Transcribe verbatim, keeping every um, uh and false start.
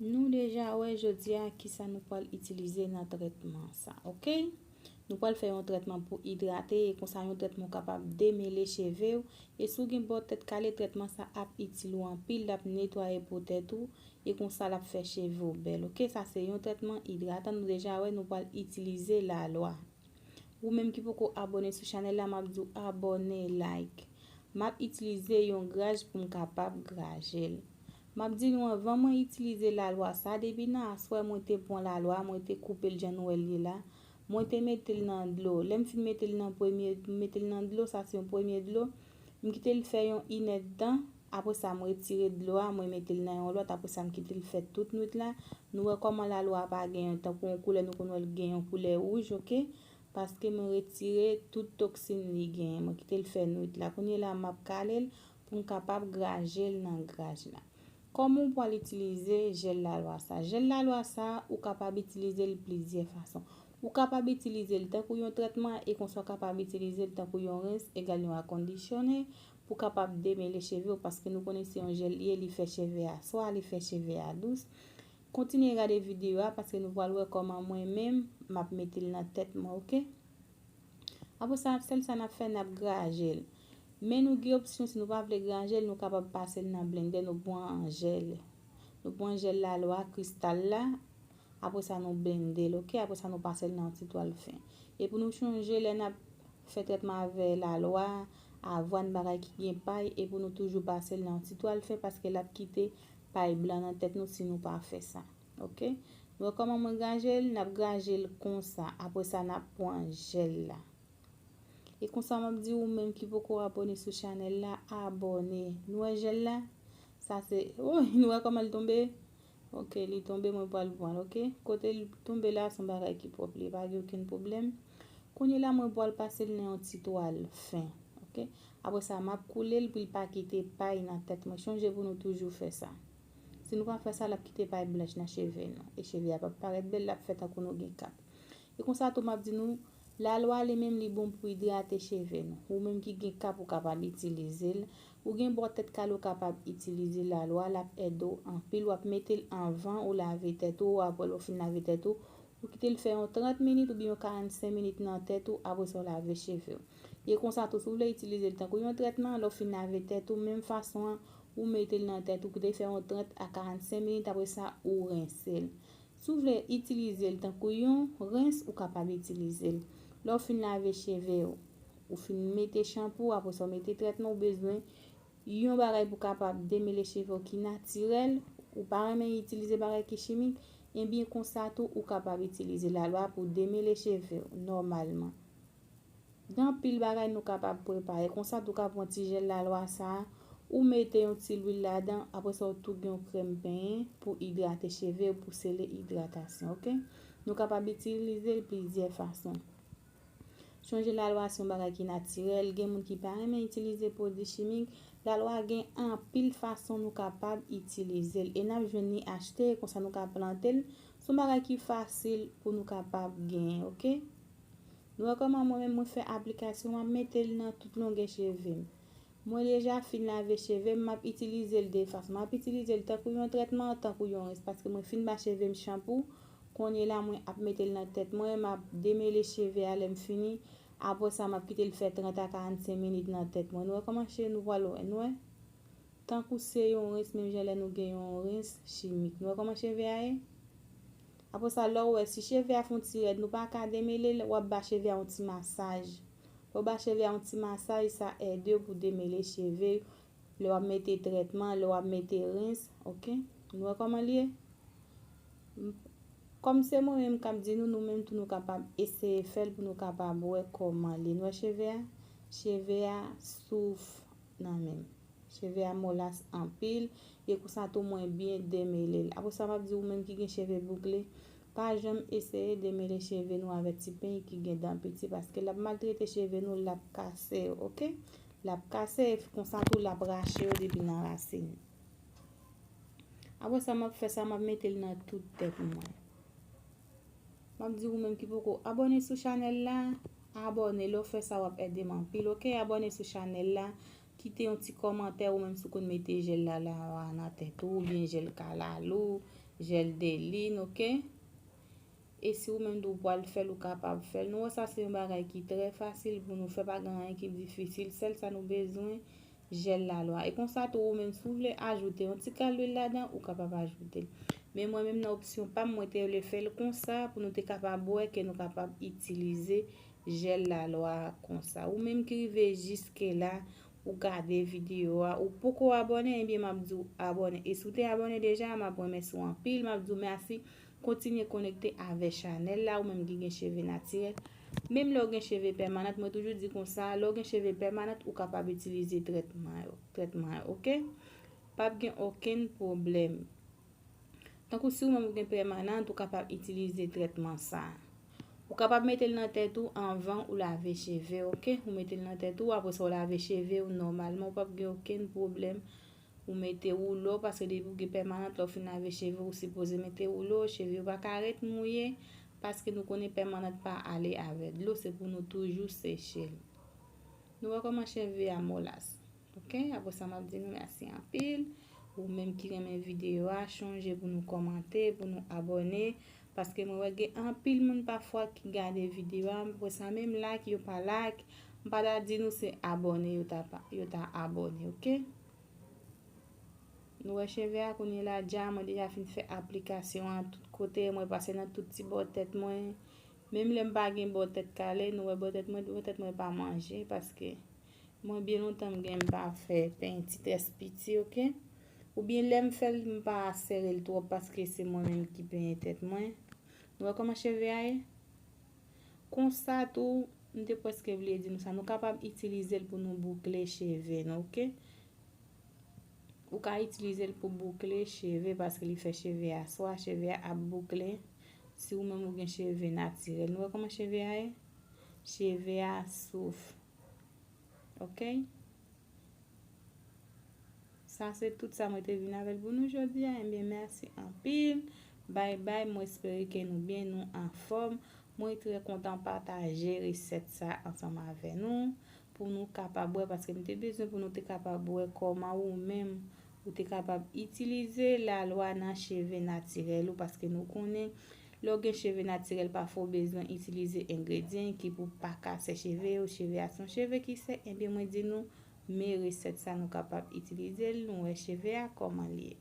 Nou deja wè jodi a kisa nou pral itilize nan trètman sa, oke? Nou pral fè yon trètman pou idrate, e konsa yon trètman ou kapab demele cheve w. E si w gen bò tèt kale, trètman sa ap itil ou anpil, l ap netwaye po tèt ou, e konsa l ap fè cheve w bèl, oke? Sa se yon trètman idratan, nou deja wè nou pral itilize lalwa. Ou menm ki poko abòne sou chanèl la, m ap di w abòne, like. M ap itilize yon graj pou m kapab graje l. M ap di nou, anvan mwen itilize lalwa sa, depi nan aswè mwen te pran lalwa, mwen te koupe l jan nou wè l ye la. Mwen te mete l nan dlo. Lè m fin mete l nan premye, mete l nan dlo, sa se yon premye dlo. M kite l fè yon inèdtan. Apre sa, m retire dlo a, mwen mete l nan yon lòt. Apre sa, m kite l fè tout nwit la. Nou wè kòman lalwa pa gen yon, tankou yon koulè, nou konn wè l gen yon koulè wouj, oke? Paske mwen retire tout toksin li genyen. Mwen kite l fè nwit la. Kounye la, m ap kale l pou m kapab graje l nan graj la. Kòman w pral itilize jèl lalwa sa? Jèl lalwa sa, ou kapab itilize l plizyè fason. Ou kapab itilize l tankou yon trètman, e konsa w kapab itilize l tankou yon rens egal yon akondisyone pou kapab demele cheve w, paske nou konnen se yon jèl li ye, li fè cheve a swa, li fè cheve a dous. Kontinye gade videyo a, paske nou pral wè kòman mwen menm m ap mete l nan tèt mwen, oke? Apre sa, sèl sa n ap fè, n ap graje l. Men nou gen opsyon, si nou pa vle graje l, nou kapab pase l nan blendè, nou pran jèl. Nou pran jèl lalwa, kristal la, apre sa nou blende l, oke? Apre sa nou pase l nan yon ti twal fen. E pou nou chonje, lè n ap fè trètman avè lalwa, avwàn, bagay ki gen pay, e pou nou toujou pase l nan yon ti twal fen, paske l ap kite pay blan nan tèt nou si nou pa fè sa, oke? Nou wè kòman mwen graje l? N ap graje l konsa, apre sa n ap pran jèl la. E konsa m ap di ou menm ki poko abòne sou chanèl la, abòne. Nou wè jèl la? Sa se, oh, nou wè kòman l tonbe? Oke, li tonbe, mwen pral pran l, oke? Kote l tonbe la, se yon bagay ki pwòp, li pa gen okenn pwoblèm. Kounye la, mwen pral pase l nan yon ti twal fen, oke? Apre sa, m ap koule l pou l pa kite pay nan tèt mwen. Chonje pou nou toujou fè sa. Si nou pa fè sa, l ap kite pay blanch nan cheve nou. E cheve a p ap parèt bèl, l ap fè tankou nou gen kap. E konsa tou, m ap di nou, lalwa li menm li bon pou idrate cheve nou. Ou menm ki gen kap, ou kapab itilize l. Ou gen bò tèt kale, ou kapab itilize lalwa, l ap ede w anpil. W ap mete l anvan ou lave tèt ou, apre lè w fin lave tèt ou, ou kite l fè yon trant minit oubyen yon karannsenk minit nan tèt ou, apre sa w lave cheve w. E konsa tou, si w vle itilize l tankou yon trètman, lè w fin lave tèt ou, menm fason an, ou mete l nan tèt ou, kite l fè yon trant a karannsenk minit, apre sa, ou rense l. Si w vle itilize l tankou yon rens, ou kapab itilize l. Lè w fin lave cheve w, ou fin mete chanpou, apre sa w mete trètman, ou bezwen yon bagay pou kapab demele cheve w ki natirèl, ou pa renmen itilize bagay ki chimik, ebyen konsa tou ou kapab itilize lalwa pou demele cheve w nòmalman. Gen anpil bagay nou kapab prepare. Konsa tou ka pran ti jèl lalwa sa a, ou mete yon ti lwil ladan, apre sa ou tou gen yon krèm penyen pou idrate cheve w, pou sele idratasyon, oke? Nou kapab itilize l plizyè fason. Chonje lalwa se yon bagay ki natirèl, gen moun ki pa renmen itilize pwodui chimik. Lalwa gen anpil fason nou kapab itilize l. E n ap jwenn li achte, konsa nou ka plante l. Se yon bagay ki fasil pou nou kapab genyen, oke? Nou wè kòman mwen menm mwen fè aplikasyon, m ap mete l nan tout longè cheve m. Mwen deja fin lave cheve m, m ap itilize l de fason. M ap itilize l tankou yon trètman, tankou yon rens, paske mwen fin ba cheve m chanpou. Kounye la, mwen ap mete l nan tèt mwen, m ap demele cheve a lè m fini. Apre sa, m ap kite l fè trant a karannsenk minit nan tèt mwen. Nou wè kòman cheve nou pral wè, nou wè? Tankou se yon rens, menm jan lè nou gen yon rens chimik. Nou wè kòman cheve a ye? Apre sa, lè w wè, si cheve a fè yon ti rèd, nou pa ka demele l, w ap ba cheve a yon ti masaj. Lè w ba cheve a yon ti masaj, sa ede w pou demele cheve. Lè w ap mete trètman, lè w ap mete rens, oke? Nou wè kòman l ye? M-, kòm se mwen menm k ap di nou, nou menm tou nou kapab eseye fè l pou nou kapab wè kòman l ye. Nou wè cheve a? Cheve a souf nan men m. Cheve a molas anpil, e konsa tou mwen byen demele l. Apre sa, m ap di ou menm ki gen cheve boukle, pa janm eseye demele cheve nou avèk ti peny ki gen dan piti, paske l ap maltrete cheve nou, l ap kase yo, oke? L ap kase, e konsa tou l ap rache yo depi nan rasin. Apre sa, m ap fè sa, m ap mete l nan tout tèt mwen. M ap di ou menm ki poko abòne sou chanèl la, abòne. Lè w fè sa, w ap ede m anpil, oke? Abòne sou chanèl la, kite yon ti kòmantè ou menm si w konn mete jèl lalwa nan tèt ou, oubyen jèl kalalou, jèl de lin, oke? E si ou menm tou pral fè l, ou kapab fè l. Nou wè sa se yon bagay ki trè fasil pou nou fè, pa gen anyen ki difisil. Sèl sa nou bezwen, jèl lalwa. E konsa tou, ou menm si w vle ajoute yon ti kal lwil ladan, ou kapab ajoute l. Men mwen menm nan opsyon pa m, mwen te vle fè l konsa pou nou te kapab wè ke nou kapab itilize jèl lalwa a konsa. Ou menm ki rive jiske la, ou gade videyo a, ou poko abòne, ebyen m ap di w abòne. E si w te abòne deja, m ap remèsye w anpil, m ap di w mèsi. Kontinye konekte avè chanèl la, ou menm ki gen cheve natirèl. Menm lè w gen cheve pèmanant, mwen toujou di konsa, lè w gen cheve pèmanant, ou kapab itilize trètman yo, trètman yo, oke? P ap gen okenn pwoblèm. Tankou si ou menm ou gen pèmanant, ou kapab itilize trètman sa. Ou kapab mete l nan tèt ou anvan ou lave cheve, oke? Ou mete l nan tèt ou, apre sa ou lave cheve ou nòmalman, ou p ap gen okenn pwoblèm. Ou mete woulo, paske depi ou gen pèmanant, lè w fin lave cheve, ou sipoze mete woulo, cheve yo pa ka ret mouye, paske nou konnen pèmanant pa ale avè dlo, se pou nou toujou seche l. Nou wè kòman cheve a molas. Oke, apre sa m ap di nou mèsi anpil. Ou menm ki renmen videyo a, chonje pou nou kòmante, pou nou abòne, paske mwen wè gen anpil moun pafwa ki gade videyo a, apre sa menm like yo pa like, m pa ta di nou se abòne yo ta, pa- yo ta abòne, oke? Nou wè cheve a kounye la dja, mwen deja fin fè aplikasyon an tout kote, mwen pase nan tout ti bò tèt mwen. Menm lè m pa gen bò tèt kale, nou wè bò tèt mwen, bò tèt mwen pa manje, paske mwen byen lontan m gen m pa fè penyen ti très piti, oke? Oubyen lè m fè l, m pa sere l twòp paske se mwen menm ki penyen tèt mwen. Nou wè kòman cheve a ye? Konsa tou, m te prèske vle di nou sa, nou kapab itilize l pou nou boukle cheve nou, oke? Ou ka itilize l pou boukle cheve paske li fè cheve a swa, cheve a ap boukle. Si ou menm ou gen cheve natirèl. Nou wè kòman cheve a ye? Cheve a souf. Oke? Sa se tout sa mwen te vin avè l pou nou jodi a. Ebyen, mèsi anpil. Bay bay, mwen espere ke nou byen, nou anfòm. Mwen trè kontan pataje resèt sa ansanm avè nou, pou nou kapab wè, paske m te bezwen pou nou te kapab wè kòman ou menm ou te kapab itilize lalwa nan cheve natirèl ou, paske nou konnen lè w gen cheve natirèl, pafwa w bezwen itilize engredyan ki pou pa kase cheve ou, cheve a se yon cheve ki sèk, ebyen mwen di nou, men resèt sa nou kapab itilize l, nou wè cheve a kòman l ye.